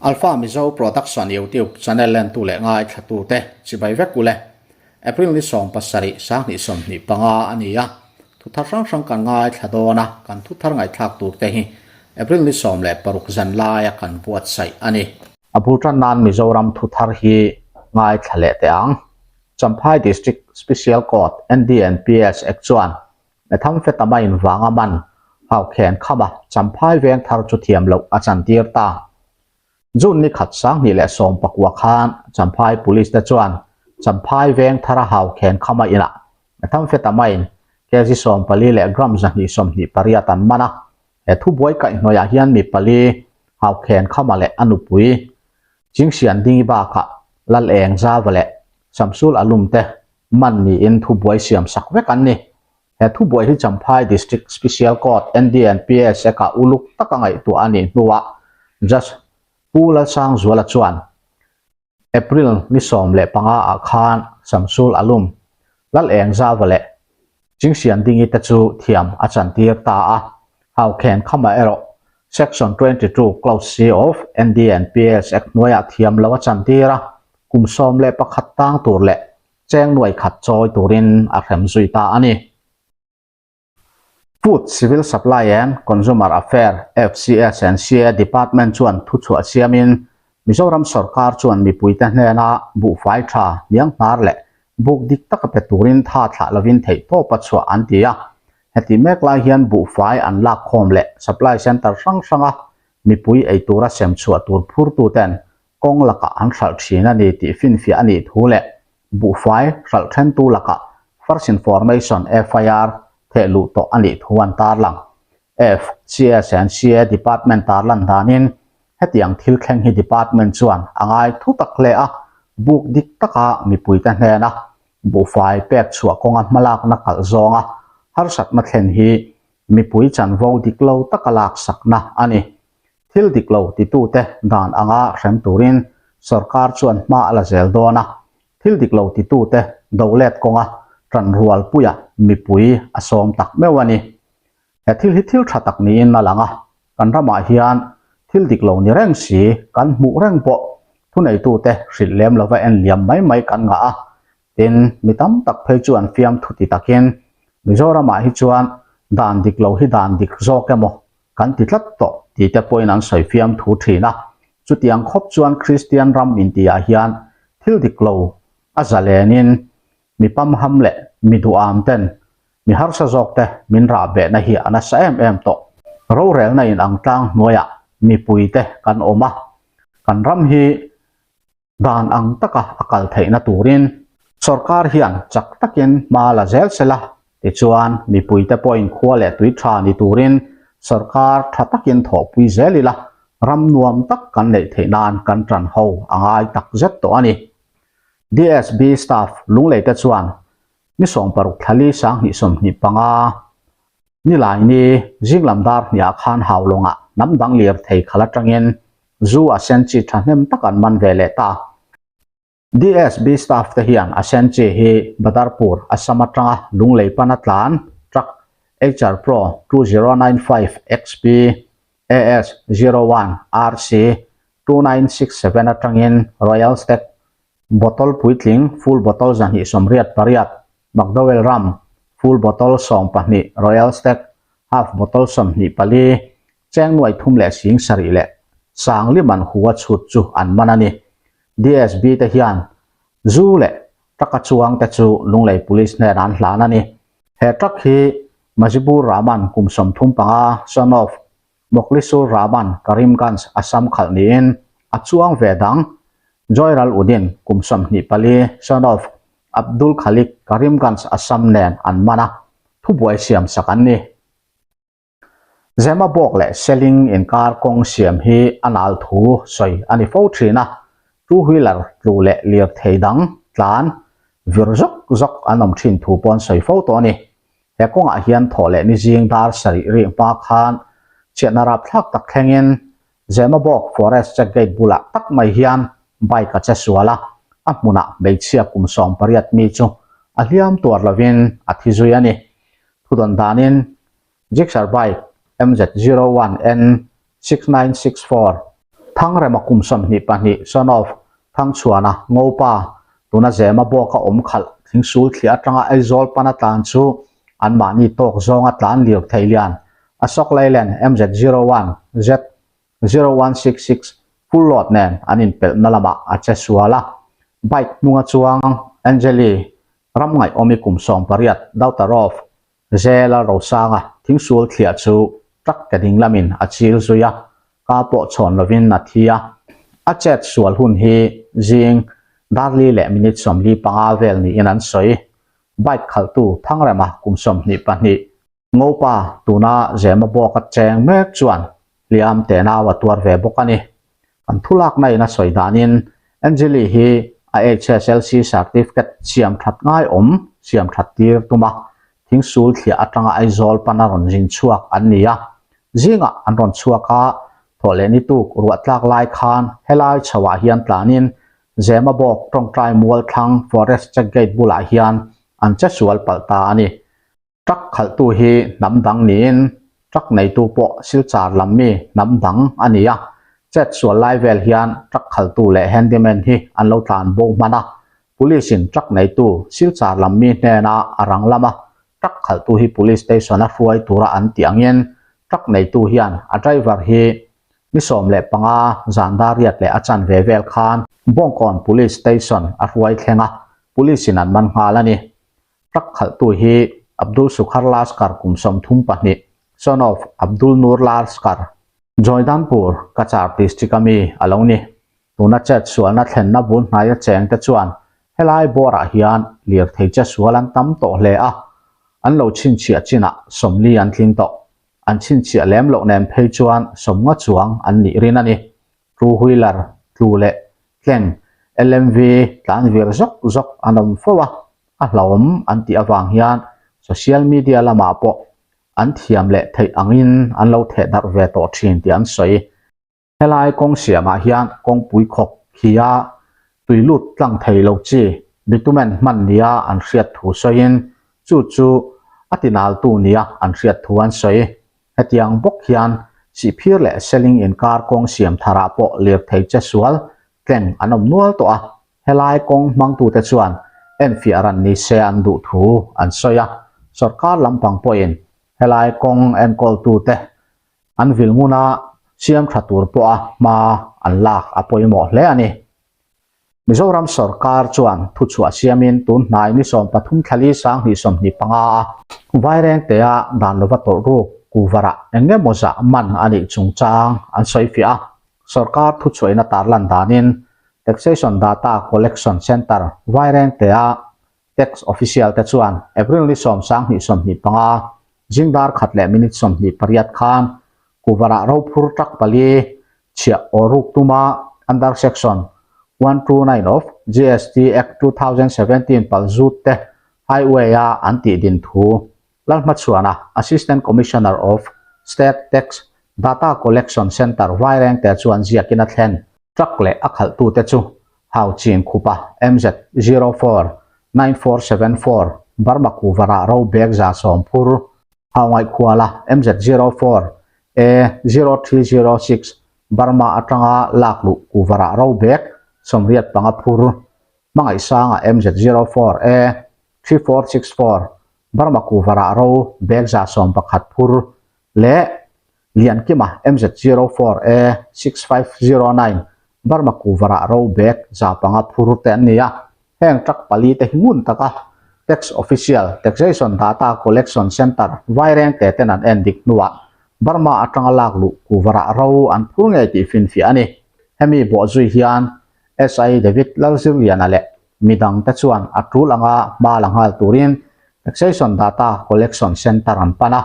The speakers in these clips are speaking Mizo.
Alpha Mizo Production YouTube channel lentu leh ngaithlatute chibai vek ule. April ni 17 2025 a ni a, thu thar hrang hrang kan ngaithla dawn a, kan thu thar ngaihthlak tur te hi April ni 16 zan laia kan buatsaih a ni. A bul tan nan Mizoram thu thar hi ngaithla leh teh ang. Champhai District Special Court NDNPS Act chuan Methamphetamine vanga man Haukhen khama Champhai veng thar chu thiam loh a chantir ta. June ni khat 2019 khan Champhai Police te chuan Champhai veng thara Haukhen khama inah Methamphetamine kg 14 leh gram 228 an man a. He thubuai kaihhnawihah hian mi pali Haukhen khama leh a nupui Chingsian Dingi bakah Lal Eng Zava leh Samsul Alum te man niin thubuai siam sak vek an ni. He thubuai hi Champhai District Special Court NDNPS eka uluk taka ngaihtuah a nih hnuah Judge Pu Lalsangzuala chuan April ni 15 ah khan Samsul Alum, Lal Eng Zava leh Chingsian Dingi te chu thiam a chantir ta a. Haukhen Khama erawh Section 22 Clause C of NDNPS Act hnuaiah thiam lo a chantir a, kum 11 tang tur leh cheng nuai khat chawi turin a hrem zui ta a ni. Food, Civil Supply and Consumer Affair, FCS and CA, Department chuan thuchhuah siamin Mizoram sorkar chuan mipuite hnena buhfai tha, hnianghnar leh buk dik taka pe turin tha thlah lovin theihtawpa chhuah an ti a. Heti mek lai hian buhfai an lak khawm leh supply centre hrang hranga mipui ei tura sem chhuah tur phurtuten kawng lakah an hralh thin a ni tih finfiah a nih thu leh buhfai hralh thentu lakah First Information, FIR, theh luh tawh a nih thu an tarlang. F, CS and CA Department tarlan danin hetiang thil thleng hi Department chuan a ngai thu tak hle a, buk dik taka mipuite hnena buhfai pek chhuah kawnga hmalakna kalh zawnga harsatna thlen hi mipui chanvo dik lo taka laksakna a ni. Thil dik lo titute dan anga hrem turin sorkar chuan hma a la zel dawn a, thil dik lo titute do let kawnga tanrualpuia mipui a sawm tak meuh a ni. He thil hi thil tha tak niin a lang a, kan ramah hian thil dik lo ni reng si kan hmuh reng pawh thuneitute hrilh lem lova en liam mai mai kan ngah a, tin mi tam tak phei chu an fiamthu ti takin Mizoramah hi chuan dan dik lo hi dan dik zawk emaw kan ti tlat tawh tih te pawhin an sawi fiamthu thin a. Chutiang khawp chuan Kristian ram intihah hian thil dik lo a zalenin mi pamham leh mi duham ten mi harsa zawk te min rah behna hi a nasa em em tawh. Rorelna in ang tlang hnuaiah mipui te kan awm a, kan ram hi dan ang taka a kal theihna turin sorkar hian chak takin hma la zel sela, tichuan mipui te pawhin khua leh tui tha ni turin sorkar tha takin thawhpui zel ila ram nuam tak kan neih theih nan kan tan ho a ngai tak zet tawh a ni. DSB staff Lunglei te chuan ni 16 thlali 2025 Nilai ni zinglam dar hniah khan Haulawngah hnam dang lir thei khal atangin zu a sen chi thahnem tak an man ve leh ta. DSB staff te hian a sen chi hi Badarpur, Assam atanga Lunglei pana tlan truck HR Pro 2095 XP AS 01 RC 2967 atangin Royal Stag bottle puitling full bottle 288, McDowell ram full bottle 12, Royal Stag half bottle 24, cheng nuai thum leh sing sarih leh sang liman hua chhut chu an man a ni. DSB te hian zu leh truck a chuang te chu Lunglei Police hnen an hlan a ni. He truck hi Majibur Rahman kum 35, son of Moklisur Rahman Karimganj Assam khalh niin a chuang ve dang Joyral Uddin kum 24, son of Abdul Khalik Karimganj Assam nen an man a, thubuai siam sak an ni. Zemabawk leh Seling inkar kawng siam hi a nal thu sawi a ni fo thin a, two wheeler tlu leh lirthei dang tlan vir zawk zawk an awm thin thu pawh an sawi fo tawh a ni. He kawngah hian thawh leh ni zing dar sarih ri hma khan chhiatna rapthlak tak thlengin Zemabawk Forest Check Gate bulah tak mai hian bike a che sual a, a hmunah hmeichhia kum 18 mi chu a hliam tuar lovin a thi zui a ni. Thudawn danin Gixxer bike MZ 01 N 6964. Thangrema kum 22, son of Thangchhuana, Ngopa, tuna Zema bawka awm khalh thingsul thliah atanga Aizawl pana tlan chu anmahni tawk zawnga tlan lir thei lian Ashok Leyland MZ01 Z0166 full load nen an inpelhna lamah a che sual a. Bike hnunga chuang Angeli Ramngaihawmi kum 18, daughter of Zela Rosanga thingsul thliah chu truck ke ding lamin a chil zui a, ka pawh chhawn lovin a thi a. A chet sual hun hi zing darli leh minute 45 vel niin an sawi. Bike khalhtu Thangrema kum 22, Ngopa tuna Zema bawka cheng mek chuan hliam tenau a tuar ve bawk a ni. Kan thulakna in a sawi danin Angeli hi a HSLC certificate siam that ngai awm siam that tir tum a, thingsul thliah atanga Aizawl pana rawn zin chhuak an ni a. Zingah an rawn chhuak a, thawh leh ni tuk ruah tlak lai khan helai chhoah hian tlanin Zemabawk tawngtai mualthlang Forest Check Gate bulah hian an che sual palh ta a ni. Truck khalhtu hi hnam dang niin truck neitu pawh Silchar lam mi hnam dang a ni a. Chet sual lai vel hian truck khalhtu leh handyman hi an lo tlan bo hman a. Police in truck neitu Silchar lam mi hnena a rang lama truck khalhtu hi police station a hruai tura an tih angin truck neitu hian a driver hi ni 15 zan dar riat leh a chanve vel khan Bawngkawn Police Station a hruai thleng a, police in an man nghal a ni. Truck khalhtu hi Abdul Sukhar Laskar kum 32, son of Abdul Noor Laskar, Joydanpur, Cachar district a mi a lo ni. Tuna chet sualna thlenna bul hnaia cheng te chuan helai bawrah hian lirthei che sual an tam tawh hle a, an lo chhinchhiah chinah 40 an tling tawh. An chhinchhiah lem loh nen phei chuan 50 chuang an nih rin a ni. Two wheeler tlu leh tleng LMV tlan vir zawk zawk an awm fo a, a hlauhawm an tih avang hian social media lamah pawh an thiam leh theih angin an lo theh darh ve tawh thin tih an sawi. Helai kawng siamah hian kawngpui khawk khi a tui lut tlang thei lo chi bitumen hman nia an hriat thu sawiin chu chu a tinaltu nia an hriat thu an sawi. Hetiang bawk hian Sihphir leh Seling inkar kawng siam tharah pawh lirthei che sual tleng an awm nual tawh a, helai kawng hmangtute chuan enfiah ran ni se an duh thu an sawi a, sawrkar lampang pawhin helai kawng enkawltute an vil nguna siam tha tur pawha hma an lak a pawimawh hle a ni. Mizoram sawrkar chuan thuchhuah siamin tun hnai ni 13 thlali 2025 a Vairengtea dan lova tawlh ruk kuvarah eng emaw zah man a nih chungchang an sawi fiah a. Sawrkar thuchhuahina tarlan danin Taxation Data Collection Centre Vairengtea Tax Official te chuan April ni 10 2025 zing dar khat leh minute 28 khan kuvarah rophur truck pali chhiah aw ruk tuma under section 129 of GST Act 2017 palzut te highway a an tih din thu Lalhmachhuana Assistant Commissioner of State Tax Data Collection Centre Vairengte chuan ziakin a thlen. Truck leh a khalhtute chu Hau Chin Khupa MZ 049474 Burma Kuvarah ro bag 110 phur, Hau Ngaihkhuala MZ 04 A 0306 Burma atanga lak luh Kuvarah ro bag 85 phur, Hmangaihsanga MZ 04 A 3464 Burma Kuvarah ro bag 111 phur leh Liankima MZ 04 A 6509 Burma Kuvarah ro bag 500 phur te an ni a. Heng truck pali te hi ngun taka Tax Official, Taxation Data Collection Centre, Vairengte ten an en dik hnuah Burma atanga lak luh Kuvarah ro an phur ngei tih finfiah a ni. Hemi bawhzui hian SI David Lalzirliana leh midang te chuan a tul anga hma la nghal turin Taxation Data Collection Centre an pan a.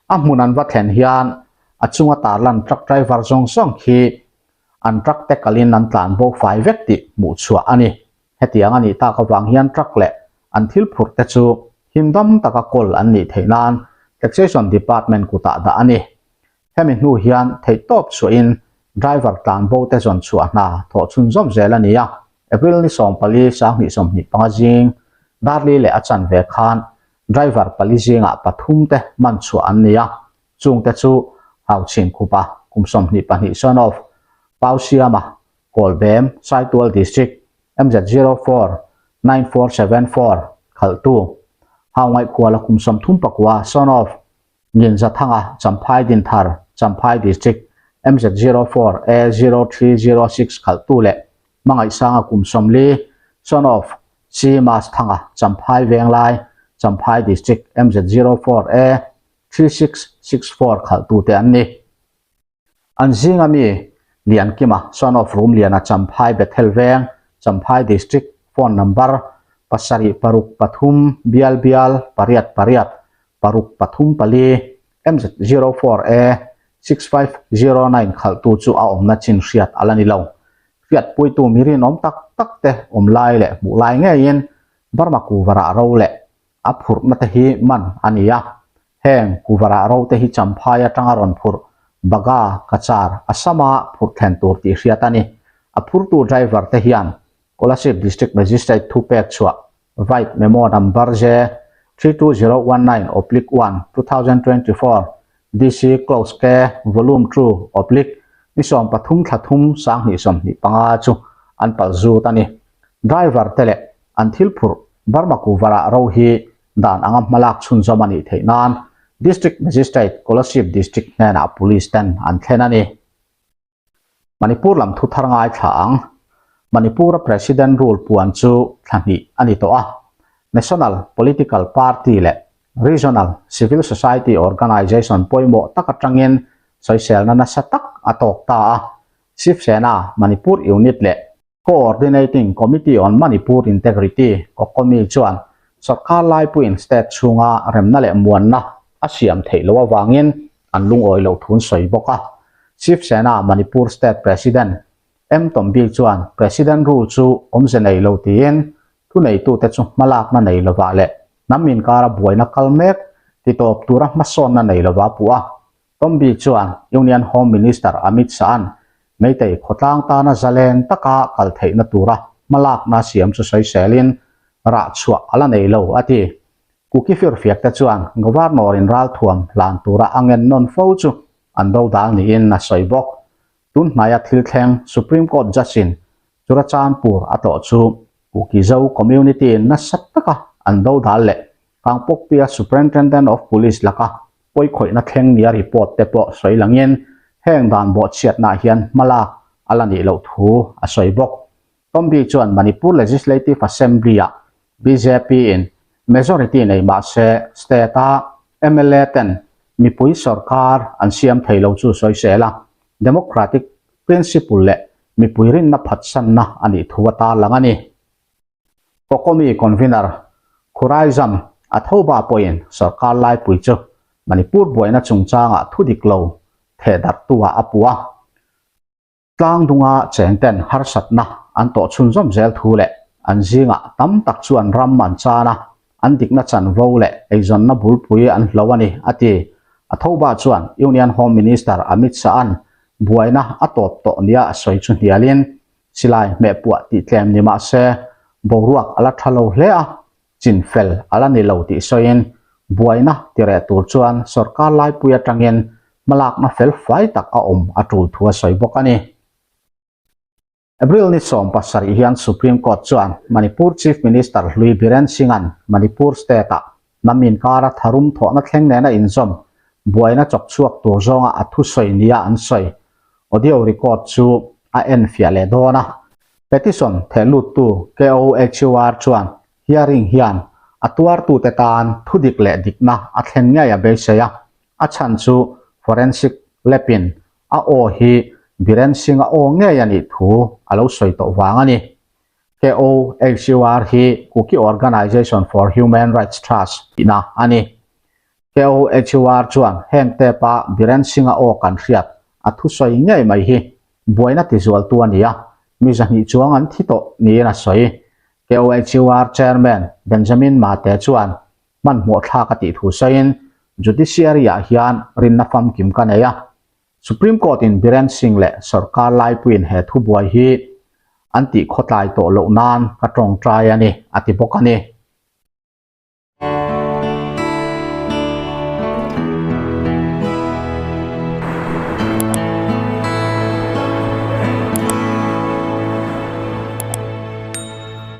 A hmun an va thlen hian a chunga tarlan truck driver zawng zawng khi an truck te kalin an tlan bo fai vek tih hmuh chhuah a ni. Hetiang a nih tak avang hian truck leh an thil phurh te chu himdam taka kawl an nih theih nan Taxation Department kutah dah a ni. Hemi hnu hian theihtawp chhuahin driver tlan bo te zawn chhuah hna thawh chhunzawm zel a ni a. April ni 14 2025 zing darli leh a chanve khan Driver pali zingah pathum te man chhuah an ni a, chungte chu Hau Chhin Khupa kum 22 son of. Pausiama, Kawlbem, Saitual District, MZ 04 9474, khalhtu, Haungaihkuala kum 34, son of Nginzathanga, Champhai Dinthar, Champhai District, MZ 04 A 0306 khalhtu leh Hmangaihsanga kum 40, son of C Masthanga, Champhai Venglai, Champhai District, MZ 04 A 3664 khalhtute an ni. An zinga mi Liankima, son of Rumliana, Champhai Bethel Veng, Champhai District, phone number, 7 6 3 bial bial pariat pariat 6 3 4 MZ 04 A 6509 khalhtu chu a awmna chin hriat a la ni lo. Hriatpuitu mi rinawm tak tak te awm lai leh hmuh lai ngeiin Burma kuvarah ro leh A phurhna te hi man a ni a, heng kuvarah ro te hi Champhai atanga rawn phurh Baga, Cachar, Assam-a phurh thlen tur tih hriat a ni. A phurtu driver te hian Kolasib District Magistrate thu pek chhuah Vide Memo Number J 32019 oblique 1, 2024, DC Close K Volume 2 oblique ni 13 thla thum 2025 chu an pal zut a ni. Driver te leh an thil phurh Burma kuvarah ro hi dan anga hmalak chhunzawm a nih theih nan District Magistrate Kolasib District hnenah Police ten an thlen a ni. Manipur lam thu thar ngaithla ang. Manipur-a President rule puan chu thla hnih a ni tawh a. National Political Party leh Regional Civil Society Organisation pawimawh tak atangin sawiselna nasa tak a tawk ta a. Shiv Sena Manipur Unit leh Coordinating Committee on Manipur Integrity, Cocomi, chuan sawrkar laipuiin state chhunga remna leh muanna a siam theih loh avangin an lungawi loh thun sawi bawk a. Shiv Sena Manipur State President M Tombi chuan President rule chu awmze nei lo tiin thuneitute chu hmalakna nei lovah leh hnam inkara buaina kal mek titawp tura hmasawnna nei lovah puh a. Tombi chuan Union Home Minister Amit Shah-a'n Meitei khawtlang tana zalen taka kal theihna tura hmalakna siam chu sawiselin rah chhuah a la nei lo, a ti. Kuki firfiak te chuan Governor-in ralthuam hlan tura a ngen nawn fo chu an dodal niin a sawi bawk. Tun hnaia thil thleng Supreme Court Judge-in Churachandpur a tlawh chu Kuki Zo community-in nasa taka an dodal leh Kangpokpia Superintendent of Police laka Pawikhawihna thleng nia report te pawh sawi langin heng dan bawhchhiatnaah hian hmalak a la nih loh thu a sawi bawk. Tombi chuan Manipur Legislative Assembly-ah BJP-in majority nei mah se state-a mla ten mipui sorkar an siam thei lo chu sawi sel a, democratic principle leh mipui rinna phatsanna a nih thu a tarlang a ni. Kokomi Convener Khuraizam a thoba pawhin sorkar laipui chu Manipur buaina chungchangah thu dik lo thehdarhtu-ah a puh a. Tlangdunga chengten harsatna an tawh chhunzawm zel thu leh an zingah tam tak chuan ram an chan a, an dikna chanvo leh eizawnna bulpui an hlo a ni, a ti. A thoba chuan Union Home Minister Amit Shah-a'n buaina a tawp tawh nia a sawi chu hnialin Silai hmehpuah tih tlem ni mah se, boruak a la tha lo hle a, chin fel a la ni lo tih sawiin, buaina ti reh tur chuan sawrkar laipui atangin hmalakna fel fai tak a awm a tul thu a sawi bawk a ni. April ni 17 hian Supreme Court chuan Manipur Chief Minister hlui Biren Singh-a'n Manipur State-ah hnam inkara tharum thawhna thleng nena inzawm buaina chawk chhuak tur zawnga a thusawi nia an sawi audio record chu a enfiah leh dawn a. Petition thehluttu KOHUR chuan hearing hian a tuartute tan thudik leh dikna a thlen ngei a beisei a, a chhan chu forensic lab-in a aw hi Biren Singh-a aw ngei a nih thu a lo sawi tawh vang a ni. KOHUR hi Kuki Organization for Human Rights Trust tihna a ni. KOHUR chuan heng tape-a Biren Singh-a aw kan hriat a thusawi ngei mai hi buaina tizualtu a ni a, mi zahnih chuang an thi tawh niin a sawi. KOHUR Chairman Benjamin Mate chuan hmanhmawh thlak a tih thu sawiin, Judiciary-ah hian rinna famkim ka nei a, Supreme Court in Biren Singh leh sawrkar laipuiin he thubuai hi an tih khawtlai tawh loh nan ka tawngtai a ni, a ti bawk a ni.